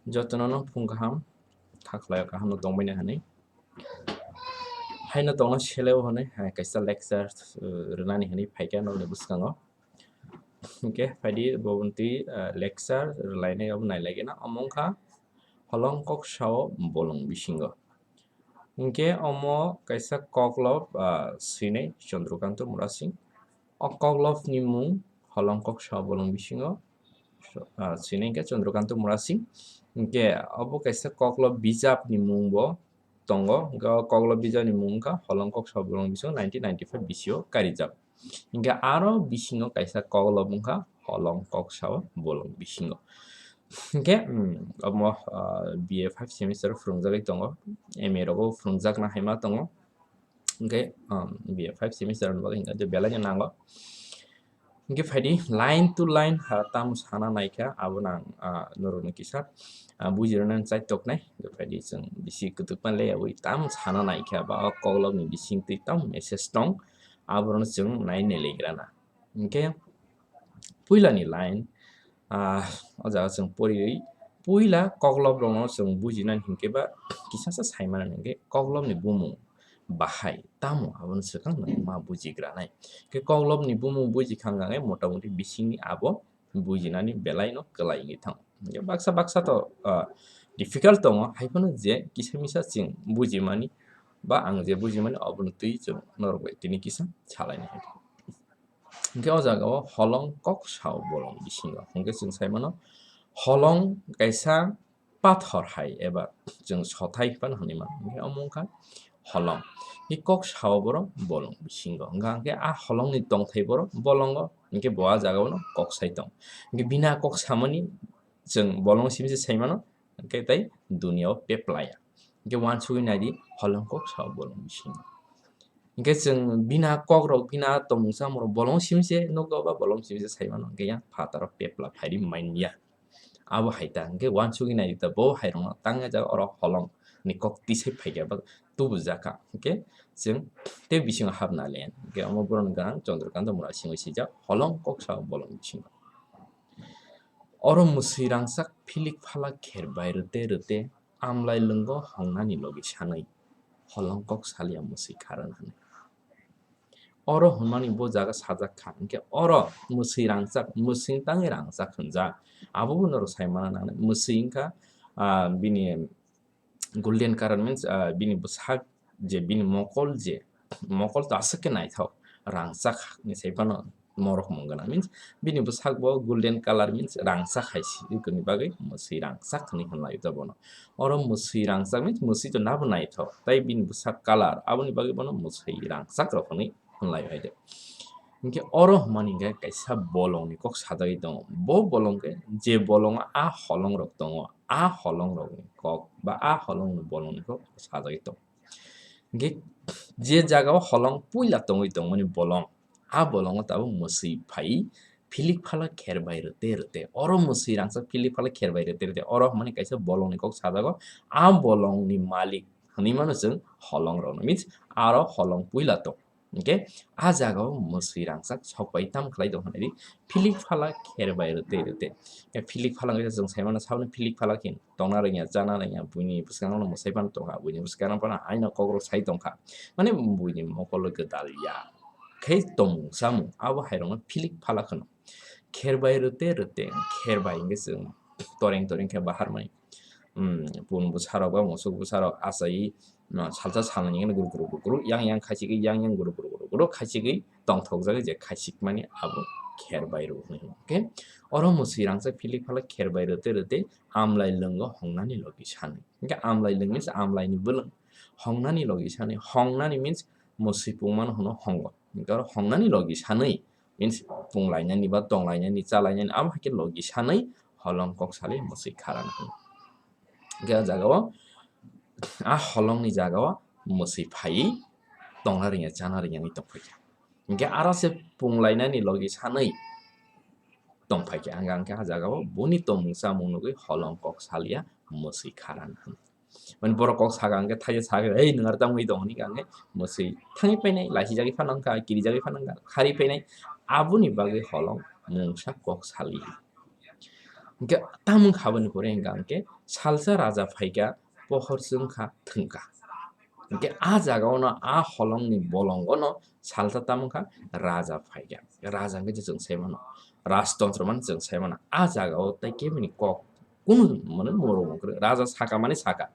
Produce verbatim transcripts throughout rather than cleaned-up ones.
Jotono no phung kaham, thaklai o kaham no tongmani hinwi. Haino tongno seleo hinwi, hai kaisa lecture, uh, rwnani hinwi phaikha nokni bwskango. Hinkhe phaidi bo twi, uh, lecture rwlainai obo nailaigena, omo wngkha holong kok sao bolong bisingo. Hinkhe omo kaisa koklop, ah, swinai Chandrakanta Murasing. O koklopni mung holong kok sao bolong bisingo, ah, swinai hinkhe Chandrakanta Murasing. Hinkhe obo kaisa koklop bijapni mung bo tongo. Hinkhe o koklop bijapni mung wngkha holong kok sao bolong bisingo nineteen ninety-five bisio karijak. Hinkhe aro bisingo kaisa koklop wngkha holong kok sao bolong bisingo. Hinkhe, mm, omo, ah, B A five semester o phwrwngjagwi tongo, M A rogo phwrwngjakna hai ma tongo. Hinkhe, um, B A five semester ni bagwi hinkhe belai no nango. Hinkhe phaidi line to line ha tamo sana naikha, abono ang, ah, norokno kisa, ah, bujirwnani chai toknai. Hinkhe phaidi chwng bisi kwtwkma layoui tamo sana naikha, ba o koklopni bisingtwi tamo message tong, aborokno chwng nai nailaigwrana. Hinkhe puilani line, ah, o jaga chwng poriwi puila kokloprokno chwng bujinani hinkhe ba kisasa saimanani hinkhe koklopni bumung bahai tamo abono swkang nang ma bujigranai. Hinkhe koklopni bumung bujikha hwnkhe motamoti bisingni abo bujinani belaino kwlai wngwi thango. Hinkhe baksa baksa to, ah, difficult tongo, haiphano je kisa misa chwng bujimani ba ang je bujimani obono twi chwng norok bai tini kisa salaini hai. Hinkhe o jaga o holong kok sao bolong bisingo. Hinkhe chwng sai mano holong kaisa pathor hai eba chwng sothai phano hinwi mano. Hinkhe omo wngkha holong. Hinkhe kok sao borok bolong bisingo. Hwnkha hinkhe a holongni tongthai borok bolongo. Hinkhe bo a jaga o no kok sai tong. Hinkhe bini a kok samani chwng bolong simi se sai mano. Hinkhe tei duniya o peplaya. Hinkhe uansugwi naidi holong kok sao bolong bisingo. Hinkhe chwng bini a kokrok, bini a tongmung chamung rok bolong simi se nukgo ba bolong simi se sai mano, hinkhe yang phataro pepla phairi manya. Abo hai ta, hinkhe uansugwi naidi ta bo hai rokno tangya jaga oro holong ni kok tisai phaikha ba tubujakha, hinkhe chwng tei bisingo hapna le, hinkhe omo borok ni gwnang Chandrakanta Murasing bai swijak holong kok sao bolong bisingo. Oro mwswi rangchak philik phalak kher bai rwte rwte amlai lwngo hongnani logi sanwi holong kok salia mwswi kharan hinwi. Oro hwnmani bo jaga sajak kha, hinkhe oro mwswi rangchak, mwswi tangwi rangchak hwnjak. Abo bo norok sai mana nangnai. Mwswi wngkha, ah, bini golden color means, ah, bini bwsak je bini mokol je, mokol to aswk khe naithok, rangchak ni sai phano morok mung gana means bini bwsak bo golden color means rangchak hai si, ni bagwi mwswi rangchak hinwi hwnlai o bono. Oro mwswi rangchak means mwswi to nabo naithok, tai bini bwsak color aboni bagwi bono mwswi rangchak rok hinwi hwnlai o hai de. Hinkhe oro hwnmani hinkhe kaisa bolongni kok sajagwi tongo. Bo bolong khe je bolongo a holongrok tongo, a holongrokni kok ba a holongni bolongni kok sajagwi tongo. Hinkhe je jagao holong puila tongwi tongmani bolong, a bolongo tabuk mwswi phai philik phalak kher bai rwte rwte. Oro mwswi rangchak philik phalak kher bai rwte rwte. Oro hwnmani kaisa bolongni kok sajago. A bolongni malik hwnwi mano chwng holongrokno. Means aro holong puila tong. Hinkhe a jagao mwswi rangchak sok bai tamo khlai tong hwnwi di, philik phalak kher bai rwte rwte. E philik phalak wngkha chwng sai mano saboni philik phalak hin tongna rwngya, chana rwngya, buini bwskango no mwsai phano tongkha, buini bwskango phano haino kokrok sai tongkha. Mane buini mokolo gwdal ya khe tongmung chamung abo hai rokno philik phalak hwno. Kher bai rwte rwte, kher bai hinkhe chwng toreng toreng khe bahar mani. Hmm, bun bwsarok ba musuk bwsarok achai, no, salsa salnwi guru guru guru guru, yang yang khaichigwi, yang yang guru guru guru guru khaichigwi tongthokjagwi je khaichikmani abo kher bai rw hwnwi hino. Hinkhe oro mwswi rangchak philik phalak kher bai rwte rwte amlai lwngo hongnani logi sanwi. Hinkhe amlai lwng means amlaini bwlwng. Hongnani logi sanwi, hongnani means mwswi pungmano hwno hongo. Hinkhe oro hongnani logi sanwi means punglainani ba tonglainani, chalainani, abo hai khe logi sanwi holong kok salwi mwswi kharan hwno. Hinkhe a jagao, a holongni jagao mwswi phaiwi tongna rwngya, chana rwngya wngwi tongphaikha. Hinkhe aro se punglainani logi sanwi tongphaikha. Ang, ang khe a jagao boni tongmung chamung nugwi holong kok salia mwswi kharan hwno. Mane borok kok saka hwnkhe thaisa sakhe, "Ei, nwng aro tamo wngwi tong?" hwnwi hwnkhe mwswi thangwi phainai, laisijagwi phano wngkha, kirijagwi phano wngkha, kharwi phainai. Aboni bagwi holong mungsa kok sali. Hingke tamung kha boni pore hingka hingke salsa raja phaika pohor chwngkha thwngkha. Hingke a jaga ono a holongni bolongono salsa tamung kha raja phaika. Raja hingke je chwng sai mano, rajtontro mani chwng sai mano. A jaga o tai keboni kok kunu mane moro mokre raja saka mani saka.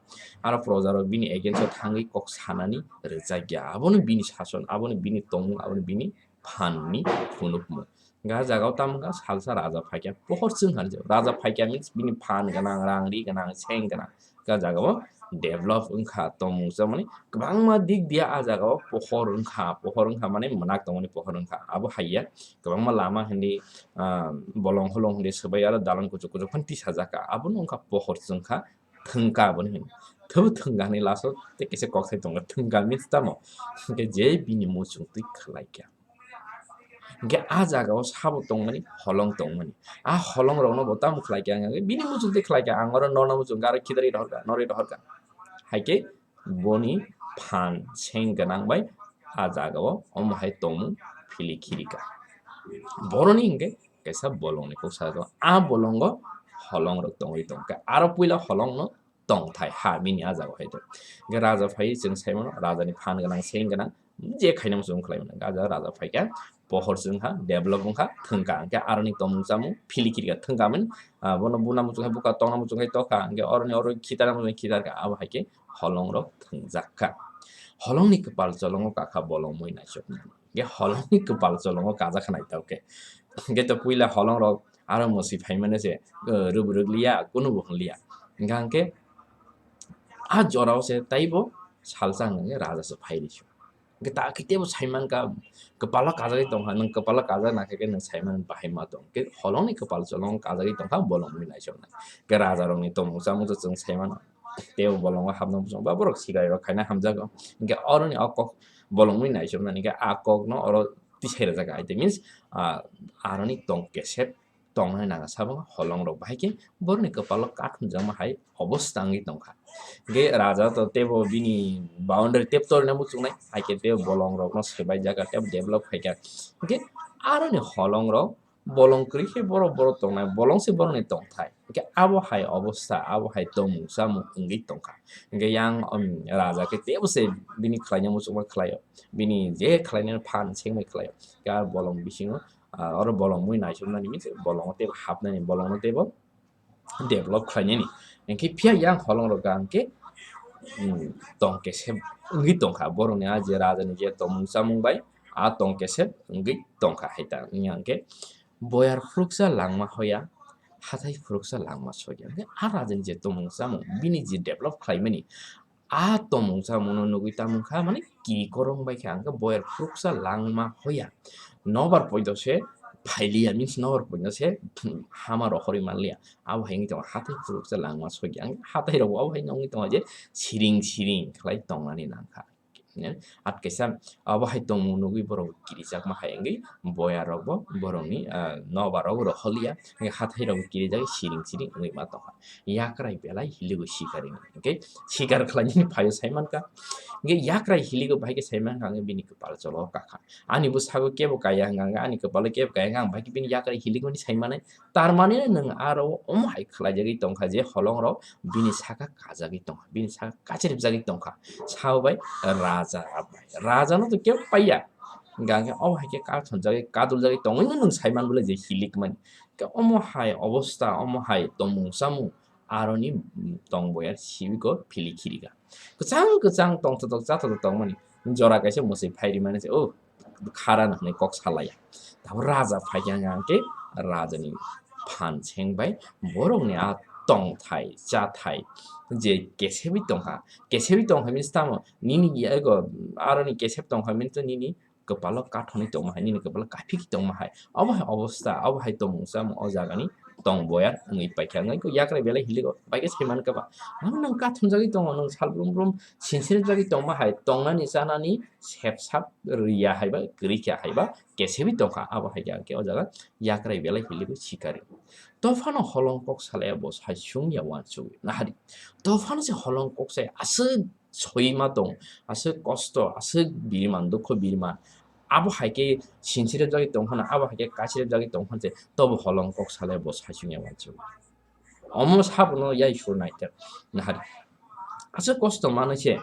Aro proja rok bini against o thangwi kok sanani rwjakya. Abono bini sason, abono bini tongmung, abono bini phan ni phunukmung. Ga jaga o tamo ga salsa raja phaikya pohor chwng hanjak. Raja phaikya means bini phan gwnang, rang ri gwnang, seng gwnang. Ga jaga o develop wngkha tongmung chamani kwbangma dik dia a jaga o pohor wngkha, pohor wngkha mane mwnak tongmani pohor wngkha. Abo haiya kwbangma lama hindi, ah, bolong holong hindi swbai aro dalan kuchuk kuchuk phan tisajak ka. Abono wngkha pohor chwngkha, thwngkha abono hino. Thwbo thwngkha hinwi last o tei kaisa kok sai tongo, thwngkha means tamo? Hwnkhe je bini muchung twi khwlaikha. Hingke a jaga o sabo tongmani, holong tongmani. A holong rokno bo tamo khlai kha, ang bini muchung twi khlai kha, ang oro norna muchung kha, aro khidari rohor kha, norwi rohor kha. Hai khe boni phan seng gwnang bai a jaga o omo hai tongmung phili khiri kha. Boroni hingke kaisa bolong ni kok sa jago. A bolongo holong rok tongwi tong kha. Aro puila holong no tongthai ha bini a jaga hai to. Hingke raja phai chwng sai mano, raja ni phan gwnang, seng gwnang, je khaina muchung khlai mano. Raja, raja phai kha, pohor chwng kha, develop wng kha, thwng kha. Hingke aroni tongmung chamung phili khiri kha, thwng kha mani, ah, bono buna muchung hai bukha, tongna muchung hai tokha. Hingke oroni oro khitana muchung khitar kha, abo hai khe holong rok thwngjak kha. Holong ni kwpal cholongo kakha bolong mui naisok nani. Hingke holong ni kwpal cholongo kajak kha naithok khe. Hingke to puila holong rok aro mwswi phaimani se, eh, rwbwrwk liya, kunu bo hwn liya. Hingka hingke a jora o se taibo salsa hwnka hingke raja se phai rw sio. Hingke ta khe teibo saiman ka, kwpalo kajagwi tong kha, nwng kwpalo kajak nang khe khe nwng saiman bahai ma tong. Hingke holong ni kwpal cholong kajagwi tong kha, bolong mui naisok nai. Hingke raja rok ni tongmung chamung se chwng sai mano. Teibo bolongo hapna muchung ba borok sigarirok khaina hamjago. Hingke oroni o kok bolong mui naisok nani hingke a kok no oro tisai rwjak, I means, ah, aroni tong kesep tongnai nang sabo holong rok bahai khe boroni kwpalo kathumjakma hai obosta wngwi tongkha. Hingke raja to teibo bini boundary tep torina muchungnai, hai khe teibo bolong rokno swbaijak kha, teibo develop khai kha. Hingke aroni holong rok bolong kwrwi khe borok, borok tongnai, bolong se borokni tongthai. Hingke abo hai obosta, abo hai tongmung chamung wngwi tongkha. Hingke yang, um, raja khe teibo se bini khlaina muchungma khlaio, bini je khlainani phan sengbai khlaio. Hingke aro bolong bisingo, ah, oro bolong mui naisuknani means bolongo teibo hapnani, bolongno teibo develop khlainani. Hingke phiya yang holong rok hingke, um, tong kesep wngwi tongkha. Borokni a je raja ni je tongmung chamung bai a tong kesep wngwi tongkha hai ta wngya hingke boyar phuruksa langma hoya, hathai phuruksa langma sokya. Hingke a raja ni je tongmung chamung bini je develop khlaimani, a tongmung chamungno nugwi tamung kha, mane, ki korong bai khe ang khe boyar phuruksa langma hoya. Nobar poito se phailiya, means nobar poito se hama rohorwi manliya. Abo hai wngwi tongo, hathai phuruksa langma sokya. Ang hathai rok abo hai wngwi tongo je siring siring khlai tongnani nangkha. At kaisa abo hai tongmung nugwi borok kirijakma hai wngwi boyar rokbo borokni, ah, nobar rok rohorliya. Hingke hathai rok kirijak siring siring wngwi ma tongkha. Yakrai belai hiligo sikari ni. Hingke sikar khlainani phaio saimankha. Hingke yakrai hiligo bahai khe saimankha, hingke bini kwpal cholo kakha. Ani bwskango kebo kaya hwnka hwnkhe, ani kwpalo kebo kaya hwnka, ang bahai khe bini yakrai hiligmani saimanai. Tar mane nwng aro omo hai khlaijagwi tongkha je holong rok bini saka kajagwi tongkha, bini saka kachiribjagwi tongkha. Sao bai raja bai. Raja no to kebo paiya. Hwnka hwnkhe omo hai khe kathonjagwi, kaduljagwi tongwi no nwng saiman bwle je hilikmani. Khe omo hai obosta, omo hai tongmung chamung aroni, mm, tong boyar sibiko phili khirika. Kwchang kwchang tongthotok chathotok tongmani jora kaisa mwswi phai rimani se, o khara no hwnwi kok salaiya. Tabuk raja phaikha hwnka hwnkhe rajani phan seng bai borokni a tongthai chathai je kesebwi tongkha, kesebwi tongkha means tamo nini ego aroni kesep tongkha means to nini kwpalo kathonwi tongma hai, nini kwpalo kaphikhe tongma hai. Obo hai obosta, obo hai tongmung chamung o jagani tong boyar wngwi paikha. Wngwi khe yakrai belai hiligo, bai khe saiman khe ba. Nang, nang kathonjagwi tongo, nwng sal brum brum sinsirjagwi tongma hai, tongnani chanani sepsap riya hai ba, kwrwi kha hai ba, kesebwi tongkha. Abo hai khe ang khe o jaga yakrai belai hiligo sikari. Tophano holong kok salaya bo sai sung ya wansugwi. Nahari. Tophano se holong kok sai aswk soima tong, aswk kosto, aswk biriman, dukho biriman. Abo hai khe sinsirep jagwi tong phano, abo hai khe kaisirep jagwi tong phano se, tobo holong kok salai bo saichung ya wansuk. Omo sabono yai sur naithok nahari. Aswk kosto manwi se,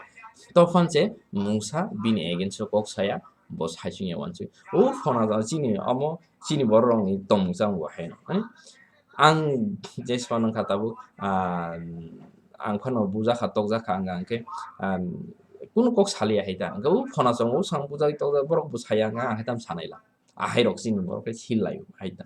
tophan se mungsa bini against o kok saya, bo saichung ya wansuk. O phona jang chini omo chini borok rokni tongmung chamung bo haino. Mane ang jesma nangkha tabuk, ah, ang phano bujakha tokjakha ang hwnkhe, ah, kunu kok saliya hai ta. Hwnkhe o phona chongo o sang bujak tokjak borok bo saya hwnkhe ang hai tam sanai la. Ahai rok chini borok khe sil laio hai ta.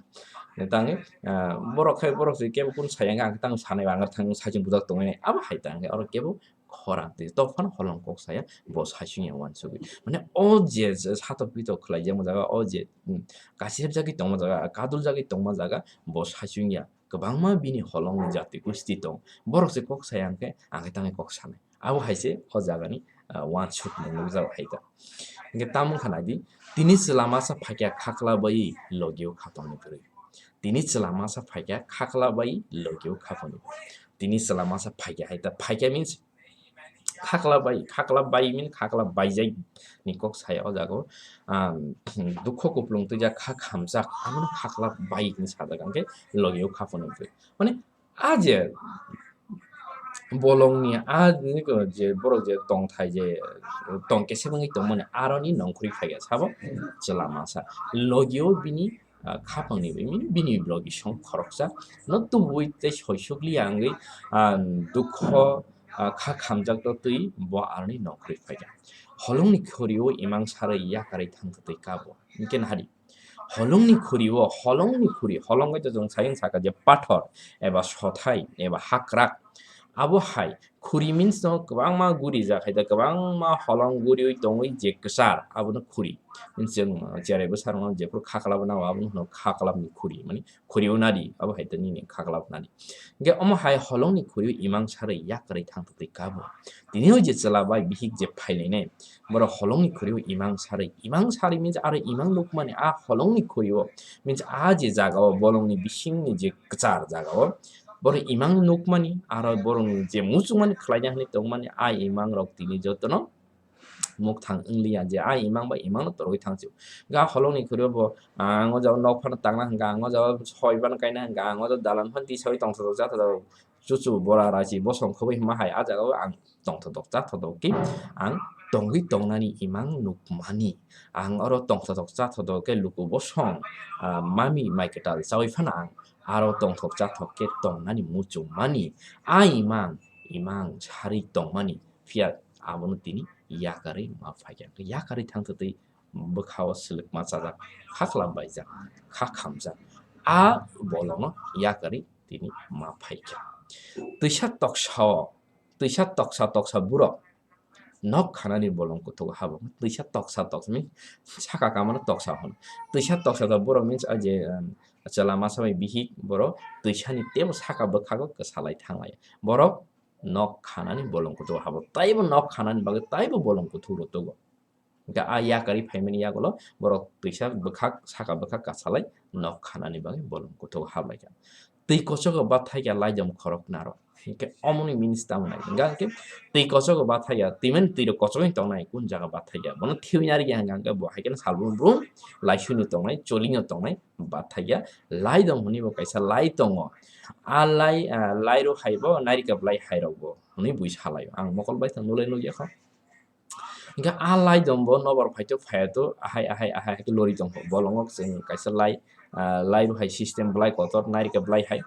Tangwi, ah, borok khe borok se kebo kunu saya hwnkhe ang tang sanai ba ang thang saichung bujak tongwi nai abo hai ta hwnkhe oro kebo khorang twi tokphano holong kok saya bo saichung ya wansugwi. Mane o je, je satok pitok khlai jakma jaga o je, um, kasirjagwi tongma jaga, kaduljagwi tongma jaga bo saichung ya. Kwbangma bini holongni jati gusti tong. Borok se kok saya hwnkhe ang khe tangwi kok sanai. Abo hai se o jagani, ah, wansukmung nukjago hai ta. Hwnkhe tamo wngkha naidi, tini chwla masa phaikha khakla bai logio khapangni kwrwi. Tini chwla masa phaikha khakla bai logio khapangni kwrwi. Tini chwla masa phaikha hai ta. Phaikha means khakla bai, khakla bai mean khakla baijak ni kok saya o jaga o. Ah, dukho kuplung twijak kha khamjak, abono khakla bai hinwi sajak, hwnkhe logio khapangni kwrwi. Mane a je bolongni a je borok je tongthai je tong kesep wngwi tongmani aroni nongkhorwi phaikha sabo chwla masa. Logio bini, ah, khapangni bini, bini logi song khoroksa no tubui tei soisukliya wngwi, ah, dukho, ah, kha khamjak to twi bo aroni nongkhorwi phaikha. Holongni khorio imang sarwi yakarwi thangtwi kabo. Hwnkhe nahari. Holongni khuri o, holongni khuri, holong bai to chwng sayung saka je pathor eba sothai eba hakrak. Abo hai khuri means no kwbangma guri jak hai da, kwbangma holong guriwi tongwi je kwchar, abono khuri. Means chwng, uh, cherai bwsarokno jephuru khaklabo nao, abono hwno khaklabni khuri, mani khuri o nadi, abo hai to nini khaklab nadi. Hwnkhe omo hai holongni khuri o imang sarwi yakarwi thangtwi kabo. Tini o je chwla bai bihik je phailainai, borok holongni khuri o imang sarwi, imang sarwi means aro imang nukmani, a holongni khuri o means a je jaga o bolongni bisingni je kwchar jaga o borok imang nukmani, aro borokni je muchungmani khlaina hinwi tongmani, a imang rok tini jotono mukthang wngliya je a imang bai imang no torwi thangsi o. Ga holongni khuri o bo, ah, ang o jaga nok phano tangna hwnkha, ang o jaga soi phano kaina hwnkha, ang o jaga dalan phano tisawi tongthok jatha chuchu bora rachi bosong khobwi hwnma hai, a jaga o ang tongthotok chathotok khe ang tongwi tongnani imang nukmani. Ang oro tongthotok chathotok khe luku bosong, ah, mami mai kwtal chawi phano ang aro tongthok chathok khe tongnani muchungmani. A imang, imang sarwi tongmani, phiya abono tini yakarwi ma phaikha. Yakarwi thangtwi bwkha o swlwkma chajak, kha kwlam baijak, kha khamjak. A bolongno yakarwi tini ma phaikha. Twisa toksa o, twisa toksa toksa borok nok khanani bolong kuthuk habo. Twisa toksa toksa means saka kamano toksa hwn. Twisa toksa to borok means a je, um, chwla masa bai bihik borok twisani tebo saka bwkhago kwsalai thanglai. Borok nok khanani bolong kuthuk habo. Taibo nok khanani bagwi taibo bolong kuthuk rw tugo. Hwnkhe a yakarwi phaimani yagulo borok twisa bwkhak, saka bwkhak kasalai nok khanani bagwi bolong kuthuk hablaikha. Twi kochogo bathai kha laidom khorok naro. Hwnkhe omoni means tamo nai? Hwnkhe twi kochogo bathai ya, twi mani twi rok kochogwi tongnai, kun jaga bathai ya? Bono thewi nari ya hwnkha hwnkhe bo hai kheno sal brum brum laisuni tongnai, cholino tongnai bathai ya. Laidom hwnwi bo kaisa lai tongo. A lai, ah, lai rw hai bo, narikap lai hai rok bo hwnwi bui salaio. Ang mokol bai thang nulai nukya kho. Hingke a lai dom bo nobar phaito phaiyato, ahai, ahai, ahai, ahai khe lori tongkho. Bolongo chwng kaisa lai, ah, lai rw hai system, belai kotor, narikhe belai hai.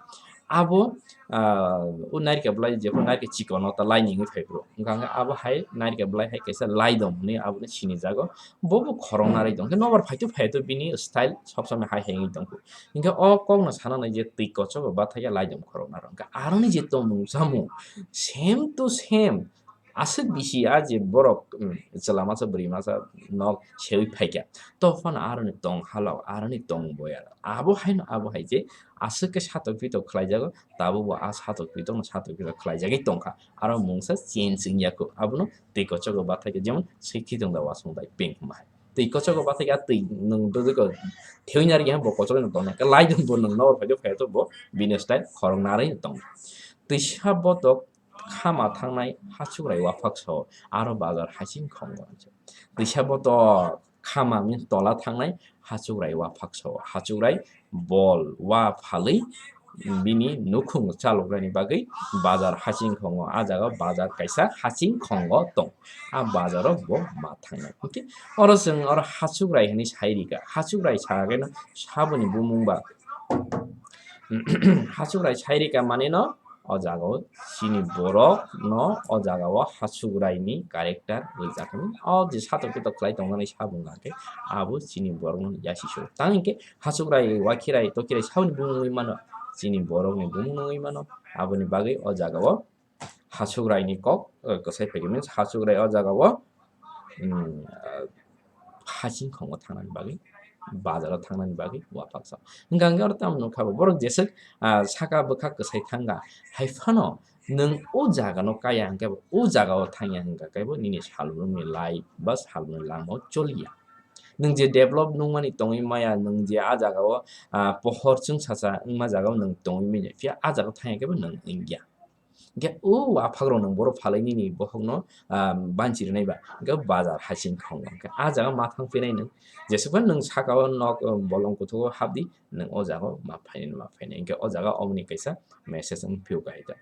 Abo, ah, o narikhe belai, jephru narikhe chikon o ta lai ni wngwi phai phuru. Hingkha hingkhe abo hai narikhe belai hai kaisa lai dom hwnwi abono sinijago. Bo bo khorok narwi tong khe nobar phaito phaiyato bini style sob somoi hai hai wngwi tongkho. Hingkhe o kokno sana nai je twi kochogo bathai ya lai dom khorok narw. Hingkhe aroni je tongmung chamung same to same. Aswk bisi a je borok, um, chwla masa bwrwi masa nok seui phaikha, tokphano aroni tong halao, aroni tong boya. Abo haino abo hai je aswk khe satok pitok khlaijago, tabukbo a satok pitokno satok pitok khlaijagwi tongkha. Aro mungsa change wngya kho, abono twi kochogo bathai khe, jemon swikhi tong da wasung dai pink hwnba hai. Twi kochogo bathai khe a twi nwng dodoko thewi narikhe bo kochogwi no tongnai. Khe lai dom bo nwng nokbar phai phai to bo bini style khorok narwi no tongnai. Twisa botok khama thangnai hachukrai waphak sao, aro bazar hasing khongo. Twisa botok khama means tola thangnai hachukrai waphak sao, hachukrai bol wa phalwi bini nukhung chaloknani bagwi bazar hachingkhongo, a jaga bazar kaisa hachingkhongo tong. A bazaro bo ma thangnai. Hwnkhe oro chwng oro hachukrai hinwi sai rikha. Hachukrai sakhe no saboni bumung ba hachukrai sai rikha manwi no o jaga o chini borok no o jaga o hachukrai ni character rijak hinwi. O je satok pitok khlai tongnani sabung hwnkhe abo chini borok no yasi so. Tang hinkhe hachukrai, wakhirai, tokhirai saboni bumung wngwi mano. Chini borokni bumung wngwi mano. Aboni bagwi o jaga o hachukrai ni kok, eh, kwsai phaikhe means hachukrai o jaga o, um, ah, hachingkhongo thangnani bagwi, bazaro thangnani bagwi waphaksa. Hwnkha hwnkhe oro tamo nukha bo borok jeswk, ah, saka bwkha kwsai thangkha. Hai phano nwng o jaga no kaya hwnkhe bo o jaga o thangya hwnkha khe bo nini salbrumni life ba salbrumni lama o choliya. Nwng je develop nungmani tongwi maya, nwng je a jaga o, ah, pohor chwngsacha wngma jaga o nwng tongwi manya, phiya a jaga o thangya khe bo nwng wngya. Hwnkhe o waphakrok nwng borok phalai nini bokhokno, ah, banchi rwnai ba, hwnkhe bazar hachingkhongo. Hwnkhe a jaga ma thang phinai nwng, jesukphano nwng saka o nok, ah, bolong kuthugo hapdi, nwng o jaga o ma phainai, ma phainai. Hwnkhe o jaga oboni kaisa message wng phio kahai ta.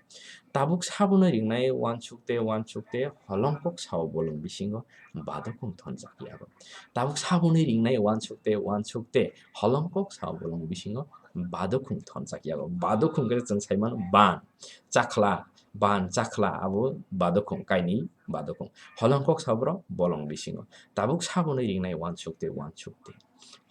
Tabuk sabono ringnai uansuk tei, uansuk tei, holong kok sao bolong bisingo badokhung thonjak yago. Tabuk sabono ringnai uansuk tei, uansuk tei, holong kok sao bolong bisingo badokhung thonjak yago. Badokhung khe chwng sai mano ban, chakhla, ban, chakhla, abo badokhung, kainwi badokhung. Holong kok sao borok bolong bisingo. Tabuk sabono ringnai uansuk tei, uansuk tei,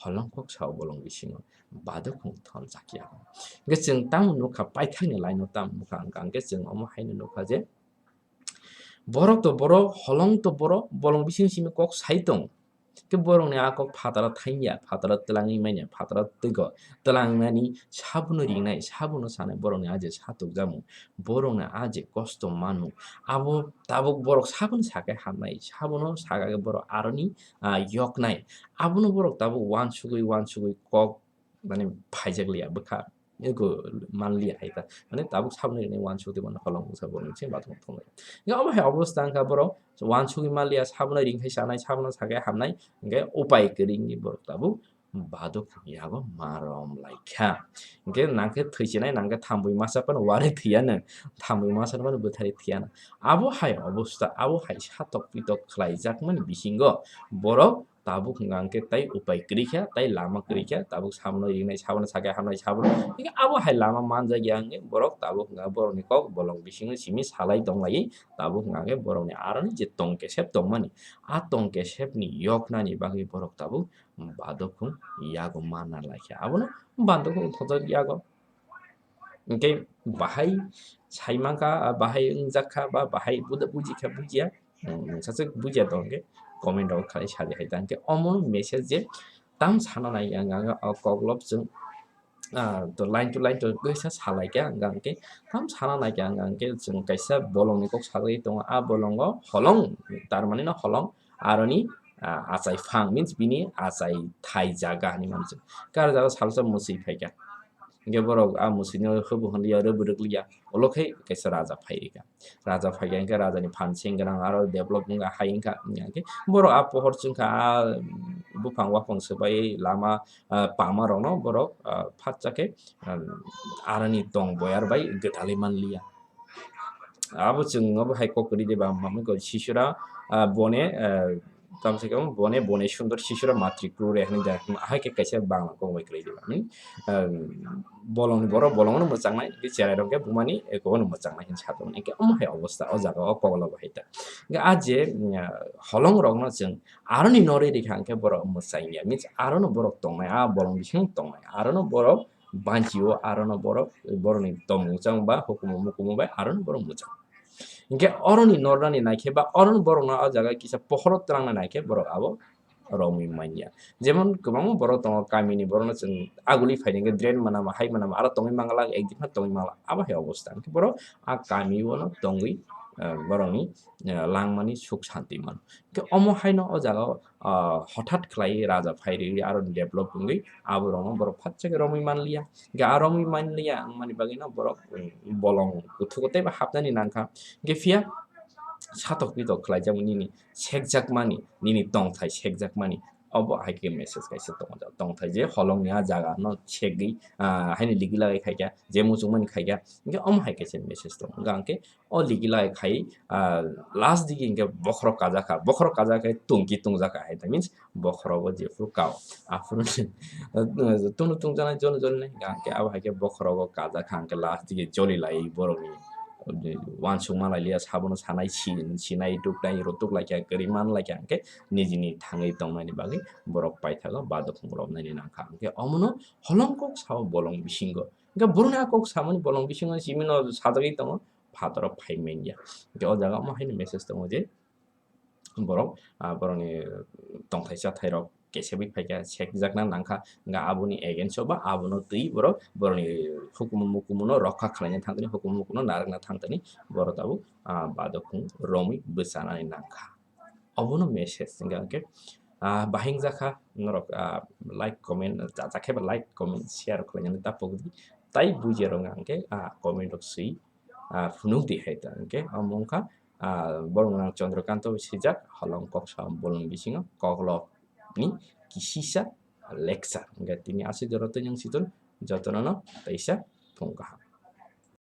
holong kok sao bolong bisingo badokhung thonjak yago. Hwnkhe chwng tamo nukha, paithakni line-o tamo nukha, hwnkha hwnkhe chwng omo haino nukha je, borok to borok, holong to borok, bolong bising simi kok sai tong. Khe borokni a kok phataro thangya, phataro twlangwi manya, phataro twigo twlangnani sabono ringnai, sabono sanai borokni a je satok jamung, borokni a je kosto manu, abo tabuk borok sabono sakhe hamnai, sabono sakha khe borok aroni, ah, yoknai. Abono borok tabuk uansugwi, uansugwi kok mane phaijak liya bwkha ego manliya hai ta. Mane tabuk saboni rinai uansuk tei mane holong bwsa borok ni bisingo bathang thumlai. Hingke omo hai obostha wngkha borok uansugwi manliya, sabono ring khai chanai, sabono sakai hamnai, hingke upai kwrwi wngwi borok tabuk baduk yago marom laikha. Hingke nangkhe thwi chinai, nangkhe thambwi masa phano warwi thwiyano, thambwi masa phano bwtharwi thwiyano. Abo hai obostha, abo hai satok pitok khlaijakmani bisingo borok tabuk hwnka hwnkhe tei upai kwrwi kha, tei lama kwrwi kha, tabuk sabono ringnai, sabono sakhe hamnai, sabono hingke abo hai lama manjakya hwnwi borok tabuk hwnka borokni kok bolong bisingo simi salai tonglaiwi, tabuk hwnka hwnkhe borokni aroni je tong kesep tongmani, a tong kesepni yoknani bagwi borok tabuk badokhung yago manna laikha, abono badokhung thojak yago. Hingke bahai sai mankha, ah, bahai wngjakha, ba bahai buda-, bujikha, bujiya, hmm, sasak bujiya tong khe comment rok khalai saja hai ta. Hingke omo message je tam sana nai ang, ang, ah, koklop chwng, ah, to line to line to kaisa salai khe ang, ang khe tam sana nai khe ang, ang khe chwng kaisa bolong ni kok salai tongo. A bolongo holong, tar mani no holong, aroni, ah, achai phang means bini achai thai jaga hinwi mano chwng. Kar jaga salsa mwswi phai kha. Hingke borok a mwswino hwbu hwnliya, rwbu rwkliya, ulo khe kaisa raja phai rikha. Raja phaikha hingke rajani phan seng gwnang aro develop wngkha hai wngkha, hingke borok a pohor chwngkha, a buphang waphang swbai lama, ah, pama rokno borok, ah, phatsa khe, ah, aroni tong boyar bai gwdalwi manliya. Abo chwng obo hai kok kwrwi de ba, mamui kok sisura, ah, bone, ah, tamsai khe bone, bone sundor sisura matri krure hinwi da, hai khe kaisa bangla kok bai kwrwi de ba, hmm? Ah, bolongni borok bolongno mwchangnai, tei cherai rok khe bumani eko no mwchangnai hinwi sa tongo. Hingke omo hai obostha o jaga o kok lobo hai ta. Hingke a je, ah, holong rokno chwng aroni norwi rikha hingke borok mwchangya, means arono borok tongnai, a bolong bising tongnai, arono borok banchi o, arono borok, borokni tomung chang ba hukumu mukumu bai arono borok mwchang. Hingke oroni nornani naikhe ba oroni borokno o jaga kisa pohoro twlangnai naikhe borok abo romwi manya. Jemon kwbangma borok tongo kamini borokno chwng aguli phaini hwnkhe drain manama, hai manama aro tongwi manglak, ekdin phano tongwi manglak, abo hai obostha. Hingke borok a kami o no tongwi, ah, borokni, ah, langmani suk santi mano. Hingke omo haino o jaga o, ah, hothat khlai raja phai rwi aro develop wngwi aborokno borok phatsa khe romwi manliya. Hingke a romwi manliya wngmani bagwino borok, mm, bolong kuthugo teibo hapnani nangkha. Hingke phiya satok pitok khlaijak nini sekjakmani, nini tongthai sekjakmani, Obo hai khe message kaisa tongo, tongthai je holongni a jaga no segwi, ah, haino ligi lagi khaikha, je muchungmani khaikha, hwnkhe omo hai kaisa message tongo. Hwnkhe o ligi lagi khai, ah, last digi hwnkhe bokhorok kajakha, bokhorok kajakha tungki tungjakha hai, that means bokhorogo jephuru kao, aphuru tungno tungjaknai joni joni nai, hwnkhe abo hai khe bokhorogo kajakha, hwnkhe last digi joli lai borokni uansukma lai liya, sabono sanai, si-, sinai tuknai, rutuk laikha, kwrwi man laikha, hwnkhe nijini thangwi tongnaini bagwi borok paithago badokhung romnaini nangkha. Hwnkhe omono holong kok sao bolong bisingo. Hwnkhe borokni a kok samani bolong bisingo simino sajagwi tongo, phataro phai manya. Hwnkhe o jaga omo haino message tongo je, borok, ah, borokni tongthai chathairok kesebwi phaikha, sekjakna nangkha, hwnkhe aboni against o ba abono twi borok borokni hukumu mukumuno rokha khlaina thangtani, hukumu mukumuno narwkna thangtani borok tabuk, ah, badokhung romwi bwchanani nangkha. Obono message hwnkha hwnkhe, ah, bahing jakha norok, ah, like, comment, chajak khe ba like, comment, share khlainani ta pokdi. Tai bujiya rok hwnkha hwnkhe, ah, comment rok swi, ah, phunuk di hai ta hwnkhe omo wngkha, ah, borok nang Chandrakanta bai swijak holong kok sa bolong bisingo koklopni kisisa lecture. Hwnkhe tini aswk jora twi nang siton jotono no teisa phung kaham.